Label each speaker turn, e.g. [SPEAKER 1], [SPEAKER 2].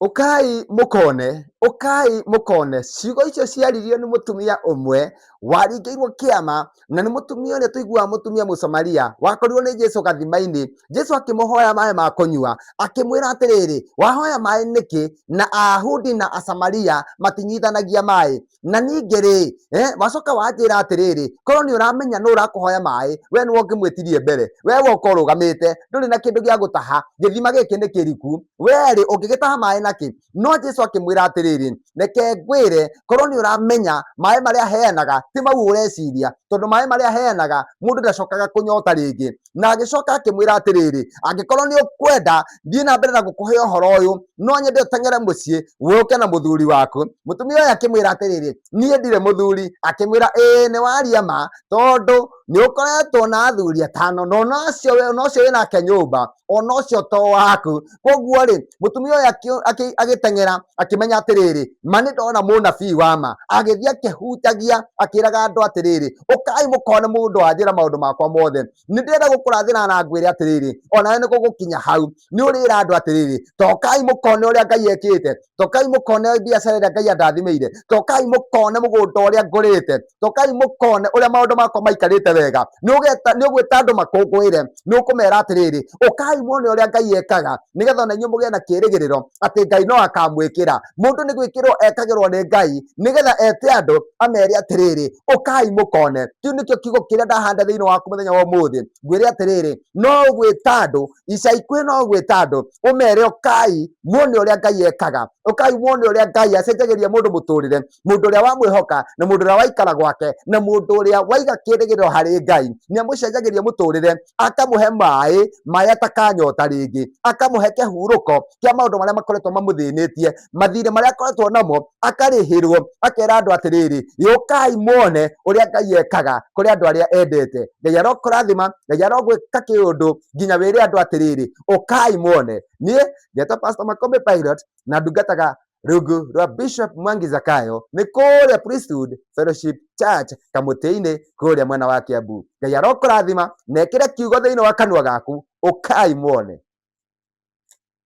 [SPEAKER 1] Ũkai mũkone, ũkai mũkone. Ciugo icio ciaririo nĩ mũtumia ũmwe waringĩirwo kĩama, na nĩ mũtumia ũrĩa tũiguaga mũtumia Mũsamaria wakorirwo nĩ Jesu gathima-inĩ. Jesu akĩmũhoya maĩ ma kũnyua, akĩmwĩra atĩrĩrĩ, wahoya maĩ nĩkĩ na Ayahudi na Asamaria matinyuithanagia maĩ? Na ningĩ rĩ, wacoka wanjĩra atĩrĩrĩ, korwo nĩ ũramenya nũ ũrakũhoya maĩ, we nĩwe ũngĩmwĩtirie mbere. We woka ũrũgamĩte, ndũrĩ na kĩndũ gĩa gũtaha, gĩthima gĩkĩ nĩ kĩriku, we rĩ, ũngĩgĩtaha maĩ nakĩ? No Jesu akĩmwĩra atĩrĩrĩ, reke ngwĩre, korwo nĩ ũramenya maĩ marĩa heanaga ti mau ũreciria, tondũ maĩ marĩa heanaga mũndũ ndacokaga kũnyota rĩngĩ. Na agĩcoka akĩmwĩra atĩrĩrĩ, angĩkorwo nĩ ũkwenda thiĩ na mbere na gũkũhe ũhoro ũyũ, no nyende ũteng'ere mũciĩ ũke na mũthuri waku. Mũtumia ũyũ akĩmwĩra atĩrĩrĩ, niĩ ndirĩ mũthuri. Akĩmwĩra, ĩĩ nĩ waria ma, tondũ nĩ ũkoretwo na athuri atano, na ona ũcio wĩ nake nyũmba, ona ũcio to waku. Koguo rĩ, mũtumia ũyũ agĩteng'era akĩmenya atĩrĩrĩ, ma nĩ ndona mũnabii wa ma. Agĩthiĩ akĩhunjagia akĩraga andũ atĩrĩrĩ, ũkai mũkone mũndũ wanjĩra maũndũ makwa mothe. Nĩ ndĩrenda gũkũrathĩra na ngwĩre atĩrĩrĩ, onawe nĩ gũgũkinya hau, nĩ ũrĩra andũ atĩrĩrĩ, tokai mũkone ũrĩa Ngai ekĩte, tokai mũkone biacara ĩrĩa Ngai andathimĩire, tokai mũkone mũgũnda ũrĩa ngũrĩte, tokai mũkone ũrĩa maũndũ makwa maikarĩte wega. Nĩ ũgwĩta andũ makũngũĩre, nĩ ũkũmera atĩrĩrĩ, ũkai muone ũrĩa Ngai ekaga, nĩgetha ona inyuĩ mũgĩe na kĩĩrĩgĩrĩro atĩ Ngai no akamwĩkĩra. Mũndũ nĩ gwĩkĩrwo ekagĩrwo nĩ Ngai, nĩgetha ete andũ amere atĩrĩrĩ, ũkai mũkone. Kĩu nĩkĩo kiugo kĩrĩa ndahanda thĩinĩ waku mũthenya wa ũmũthĩ. Ngwĩre atĩrĩrĩ, no ũgwĩta andũ ica ikuhĩ, no ũgwĩta andũ ũmere ũkai muone ũrĩa Ngai ekaga, ũkai muone ũrĩa Ngai acenjagĩria mũndũ mũtũrĩre, mũndũ ũrĩa wamwĩhoka na mũndũ ũrĩa waikara gwake na mũndũ ũrĩa waiga kĩĩrĩgĩrĩro harĩ Ngai. Nĩ amũcenjagĩria mũtũrĩre, akamũhe maĩ, maĩ atakanyota rĩngĩ, akamũhe kĩhurũko kĩa maũndũ marĩa makoretwo mamũthĩnĩtie, mathirĩ marĩa akoretwo namo akarĩhĩrwo, akera andũ atĩrĩrĩ, ũkai muone ũrĩa Ngai ekaga kũrĩ andũ arĩa endete. Ngai arokũrathima, Ngai arogwĩka kĩũndũ nginya wĩre andũ atĩrĩrĩ, ũkai muone. Niĩ ngetwo Pastor Makombe Pilot na ndungataga rungu rwa Bishop Mwangi Zakayo nĩ kũrĩa Priesthood Fellowship Church Kamũtĩ-inĩ kũrĩa mwena wa Kiambu. Ngai arokũrathima na ekĩre kiugo thĩinĩ wa kanua gaku, ũkai muone.